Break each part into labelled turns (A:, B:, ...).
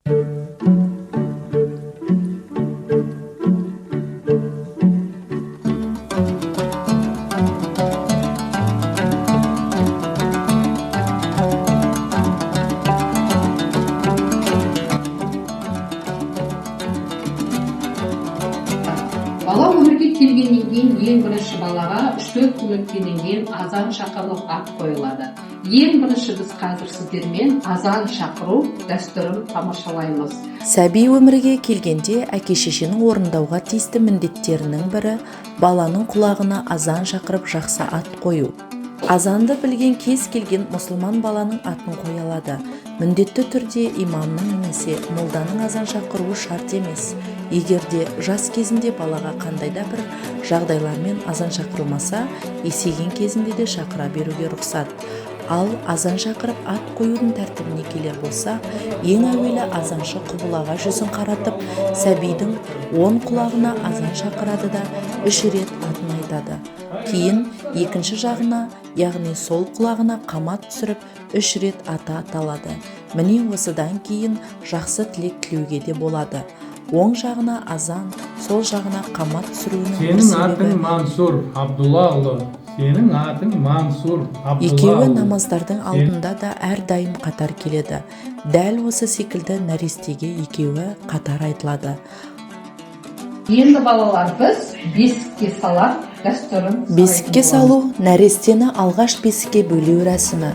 A: Бала өмірге келгеннен кейін ең бірінші балаға 3-4 күн өткеннен кейін азан шақырылып ат қойылады. Ең бірінші біз қазір сіздермен азан шақыру дәстүрін тамашалаймыз.
B: Сәби өмірге келгенде әке-шешенің орындауға тиісті міндеттерінің бірі баланың құлағына азан шақырып жақсы ат қою. Азанды білген кез келген мұсылман баланың атын қоя алады. Міндетті түрде имамның немесе молданың азан шақыруы шарт емес. Егер де жас кезінде балаға қандай да бір жағдайлармен азан шақырылмаса, есейген кезінде де шақыра беруге рұқсат. Ал азан шақырып ат қоюдың тәртібіне келер болсақ, ең әуелі азаншы құбылаға жүзін қаратып, сәбидің оң құлағына азан шақырады да 3 рет атын айтады. Кейін екінші жағына, яғни сол құлағына қамат түсіріп, 3 рет аты аталады. Міне осыдан кейін жақсы тілек тілеуге де болады. Оң жағына азан, сол жағына қамат түсіруінің бір
C: Сенің атың
B: себебі
C: Мансур Абдуллаұлы. Сенің атың Мансур
B: екеуі
C: Абдуллаұлы.
B: намаздардың алдында да әрдайым қатар келеді. Дәл осы секілді нәрестеге екеуі қатар айтылады.
A: Енді балалар, біз бесікке салар дәстүрін
B: Бесікке салу нәрестені алғаш бесікке бөлеу рәсімі.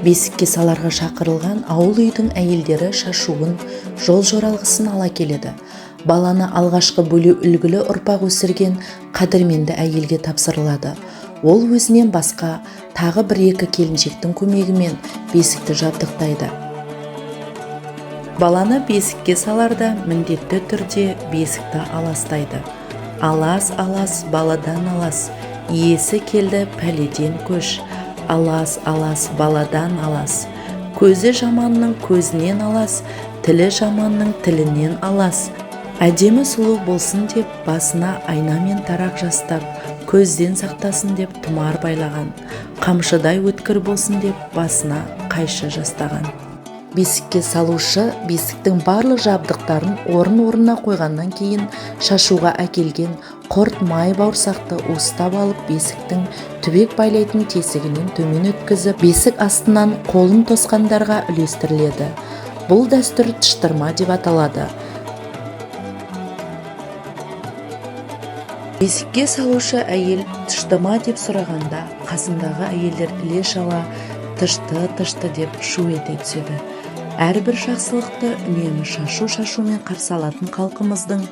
B: Бесікке саларға шақырылған ауыл үйдің әйелдері шашуын, жол жоралғысын ала келеді. Баланы алғашқы бөлеу үлгілі ұрпақ өсірген қадірменді әйелге тапсырылады. Ол өзінен басқа тағы бір-екі келіншектің көмегімен бесікті жабдықтайды. Баланы бесікке саларда міндетті түрде бесікті аластайды. Алас, алас, баладан алас, иесі келді пәледен көш. Алас, алас, баладан алас, көзі жаманның көзінен алас, тілі жаманның тілінен алас. Әдемі сұлу болсын деп басына айна мен тарақ жастап, көзден сақтасын деп тұмар байлаған, қамшыдай өткір болсын деп басына қайшы жастаған. Бесікке салушы бесіктің барлық жабдықтарын орын-орнына қойғаннан кейін шашуға әкелген құрт, май, бауырсақты уыстап алып, бесіктің түбек байлайтын тесігінен төмен өткізіп, бесік астынан қолын тосқандарға үлестіріледі. Бұл дәстүр тыштырма деп аталады. Бесікке салушы әйел тышты ма деп сұрағанда, қасындағы әйелдер іле шала тышты, тышты деп шу ете түседі. Әрбір жақсылықты үнемі шашу-шашумен қарсы алатын халқымыздың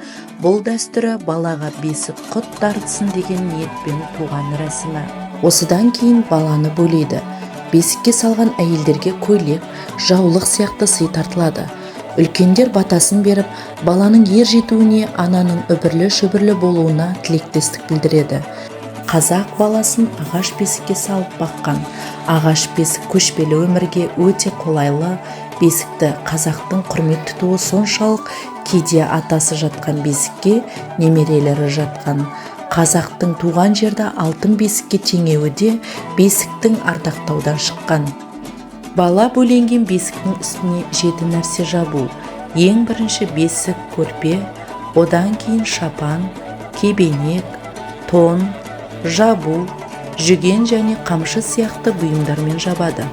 B: бұл дәстүрі балаға бесік құт дарытсын деген ниетпен туған рәсімі. Осыдан кейін баланы бөлейді. Бесікке салған әйелдерге көйлек, жаулық сияқты сый тартылады. Үлкендер батасын беріп, баланың ер жетуіне, ананың үбірлі-шүбірлі болуына тілектестік білдіреді. Қазақ баласын ағаш бесікке салып баққан. Ағаш бесік көшпелі өмірге өте қолайлы. Бесікті қазақтың құрмет тұтуы соншалық, кейде атасы жатқан бесікке немерелері жатқан. Қазақтың туған жерді алтын бесікке теңеуі де бесіктің ардақтаудан шыққан. Бала бөленген бесіктің үстіне 7 нәрсе жабу. Ең бірінші бесік көрпе, одан кейін шапан, кебенек, тон, жабу, жүген және қамшы сияқты бұйымдармен жабады.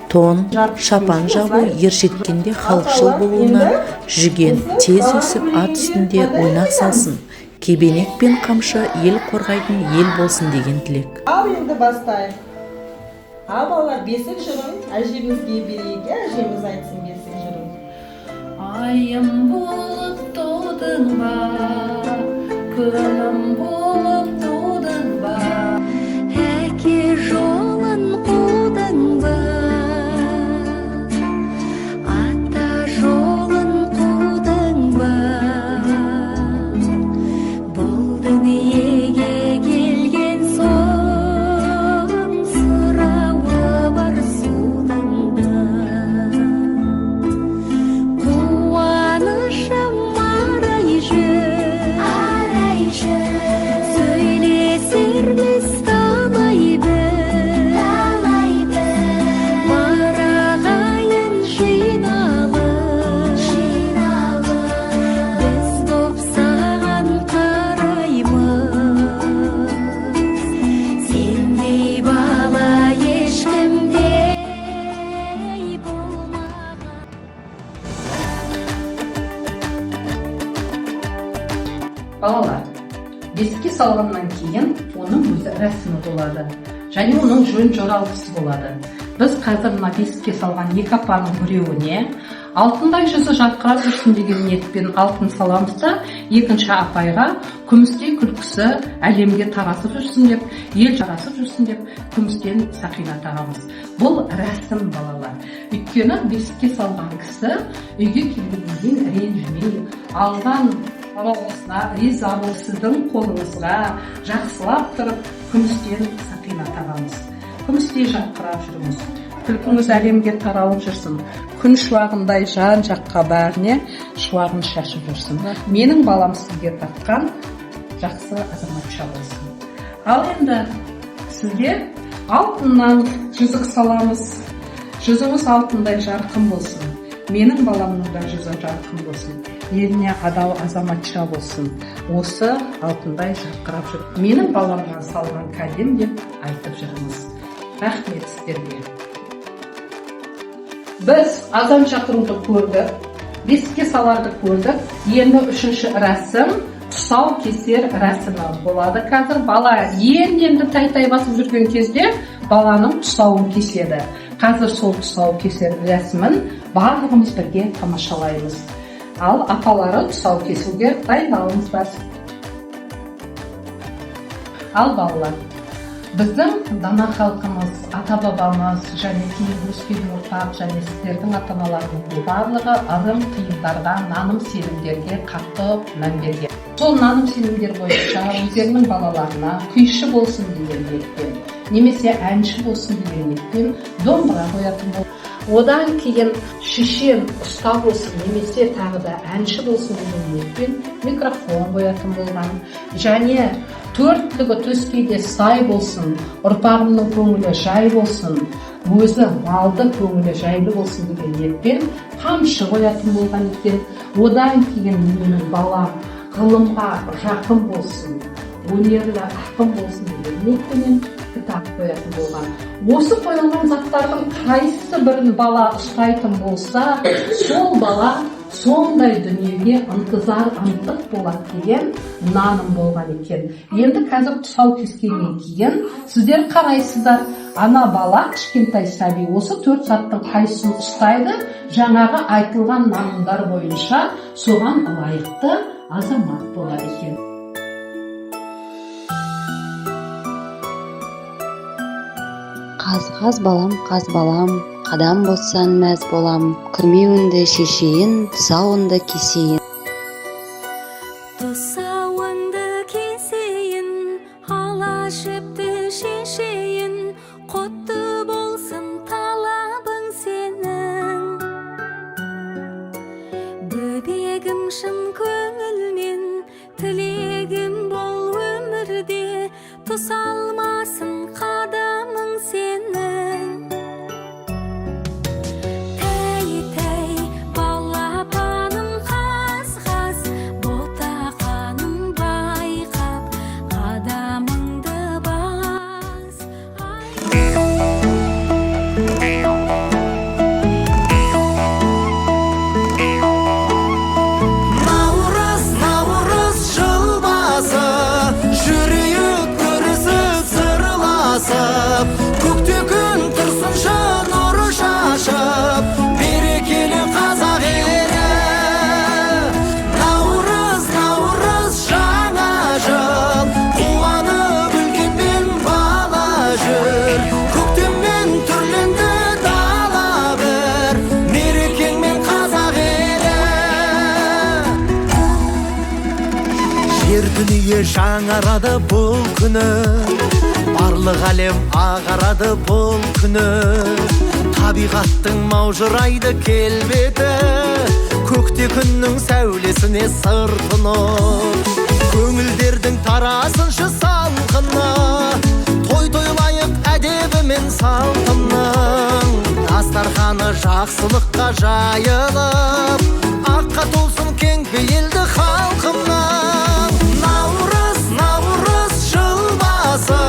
B: Тон, шапан жабу ер жеткенде халықшыл болуына, жүген тез өсіп ат үстінде ойнақ салсын, кебенек пен қамшы ел қорғайтын ел болсын деген тілек.
D: Ал енді бастайық. Ал балалар, бесік жырын әжемізге берейік, иә, әжеміз айтсын бесік жырын.
A: Айым болып тудың ба, күнім болып тудың ба,
E: Әке жолын қудың ба, ата жолын қудың ба, бұл дүниеге келген соң сұрауы бар судың да. Қуанышым арай жүр, арай жүр.
A: Балалар, бесікке салғаннан кейін оның өзі рәсімі болады және оның жөн жоралғысы болады. Біз қазір мына бесікке салған екі апаның біреуіне алтындай жүзі жарқырап жүрсін деген ниетпен алтын саламыз да, екінші апайға күмістей күлкісі әлемге тарасып жүрсін деп, ел жарасып жүрсін деп күмістен сақина тағамыз. Бұл рәсім, балалар. Өйткені бесікке салған кісі үйге келгеннен кейін ренжімей, алған баласына риза болып, сіздің қолыңызға жақсылап тұрып күмістен сақина тағамыз. Күмістей жарқырап жүріңіз, күлкіңіз әлемге таралып жүрсін, күн шуағындай жан жаққа бәріне шуағын шашып жүрсін. Менің балам сізге тартқан жақсы азаматша болсын. Ал енді сізге алтыннан жүзік саламыз. Жүзіңіз алтындай жарқын болсын. Менің баламның да жүзі жарқын болсын, еліне адал азаматша болсын. Осы алтындай жарқырап жүр. Менің баламнан салған кәдем деп айтып жүріңіз. Рахмет сіздерге. Біз азан шақыруды көрдік, бесікке саларды көрдік. Енді үшінші рәсім тұсау кесер рәсімі болады. Қазір бала енді тай-тай басып жүрген кезде баланың тұсауын кеседі. Қазір сол тұсау кесер рәсімін барлығымыз бірге тамашалаймыз. Ал апалары, тұсау кесуге дайындалыңыздар. Ал балалар, біздің дана халқымыз, ата бабамыз және кейінгі өскен ұрпақ және сіздердің ата аналарыңыздың барлығы ырым тыйымдарға, наным сенімдерге қатты мән берген. Сол наным сенімдер бойынша өздерінің балаларына күйші болсын деген ниетпен немесе әнші болсын деген ниетпен домбыра қоятын болды. Одан кейін шешен ұста болсын немесе тағы да әнші болсын деген ниетпен микрофон қоятын болған. Және төрт түлігі төскейде сай болсын, ұрпағымның көңілі жай болсын, өзі малды көңілі жайлы болсын деген ниетпен қамшы қоятын болған екен. Одан кейін менің балам ғылымға жақын болсын, өнерлі ақын болсын деген ниетпенен кітап қоятын болған. Осы қойылған заттардың қайсы бірін бала ұстайтын болса, сол бала сондай дүниеге ынтызар, ынтық болады деген наным болған екен. Енді қазір тұсау кескеннен кейін сіздер қарайсыздар, ана бала, кішкентай сәби осы төрт заттың қайсысын ұстайды, жаңағы айтылған нанымдар бойынша соған лайықты азамат болады екен.
E: Қаз, қаз балам, қаз балам, қадам бассаң мәз болам, күрмеуіңді шешейін, тұсауыңды кесейін.
F: Тұсауыңды кесейін, ала жіпті шешейін, құтты болсын талабың сенің. Бөбегім, шын көңілмен тілегім бол өмірде, тұсалмасын қадамың сенің. Тәй, тәй, балапаным, қаз, қаз, ботақаным, байқап қадамыңды бас.
G: Наурыз, наурыз жыл басы, жүрейік көрісіп, сырласып, көкте күн тұрсыншы нұр шашып, берекелі қазақ елі. Наурыз, наурыз жаңа жыл, қуанып үлкен мен бала жүр, көктеммен түрленді дала бір, мерекеңмен, қазақ елі. Жер дүние жаңарады бұл күні, барлық әлем ағарады бұл күні, табиғаттың маужырайды келбеті, көкте күннің сәулесіне сыр тұнып, көңілдердің тарасыншы салқыны, той тойлайық әдебімен салтының, дастарханы жақсылыққа жайылып, аққа толсын кең пейілді халқымның. Наурыз, наурыз жыл басы,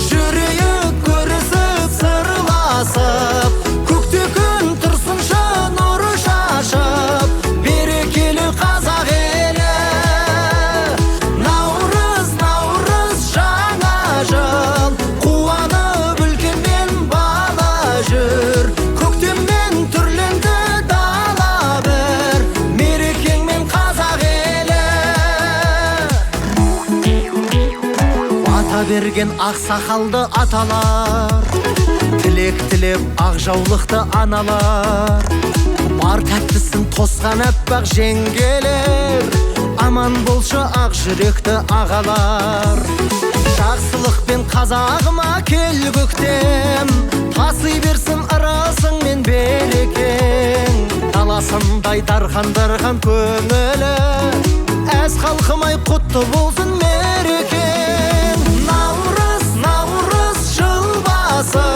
G: жүрейік көрісіп, сырласып, көкте күн тұрсыншы нұр шашып, берекелі қазақ елі. Берген ақ сақалды аталар, тілек тілеп ақ жаулықты аналар, бар тәттісін тосқан аппақ жеңгелер, аман болшы ақ жүректі ағалар. Жақсылықпен қазағыма кел көктем, таси берсін ырысың мен берекең. Даласындай дархан дархан көңілі, әз халқым-ай, құтты болсын мерекең. Наурыз, наурыз, жыл басы.